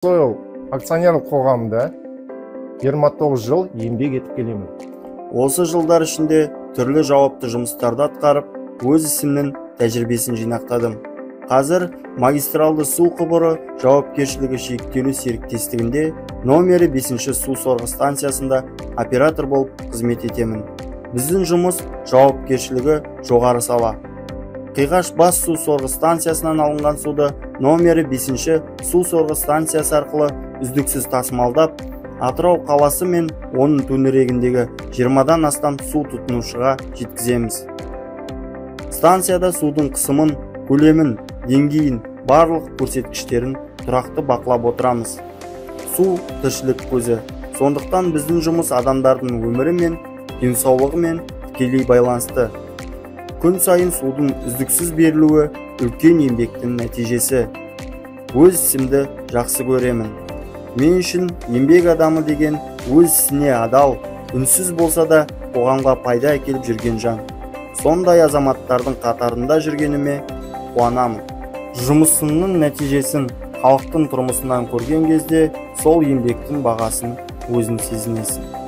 Сойл акционерлік қоғамында 29 жыл еңбек етіп келемін. Осы жылдар ішінде түрлі жауапты жұмыстарды атқарып, өз ісімнің тәжірибесін жинақтадым. Қазір магистралды су құбыры жауапкершілігі шектеулі серіктестігінде номері 5-ші су сорғы станциясында оператор болып қызмет етемін. Біздің жұмыс жауапкершілігі жоғары сала. Қиғаш бас су сорғы станциясынан алынған суды номері 5-ші су сорғы станциясы арқылы үздіксіз тасымалдап, Атырау қаласы мен оның төңірегіндегі 20-дан астам су тұтынушыға жеткіземіз. Станцияда судың қысымын, көлемін, деңгейін, барлық көрсеткіштерін тұрақты бақылап отырамыз. Су тіршілік көзі. Сондықтан біздің жұмыс адамдардың өмірі мен денсаулығымен тікелей байланысты. Күн сайын судың үздіксіз берілуі үлкен еңбектің нәтижесі. Өз ісімді жақсы көремін. Мен үшін еңбек адамы деген өз ісіне адал, үнсіз болса да қоғамға пайда әкеліп жүрген жан. Сондай азаматтардың қатарында жүргеніме қуанамын. Жұмысымның нәтижесін халықтың тұрмысынан көрген кезде сол еңбектің бағасын өзің сезінесің.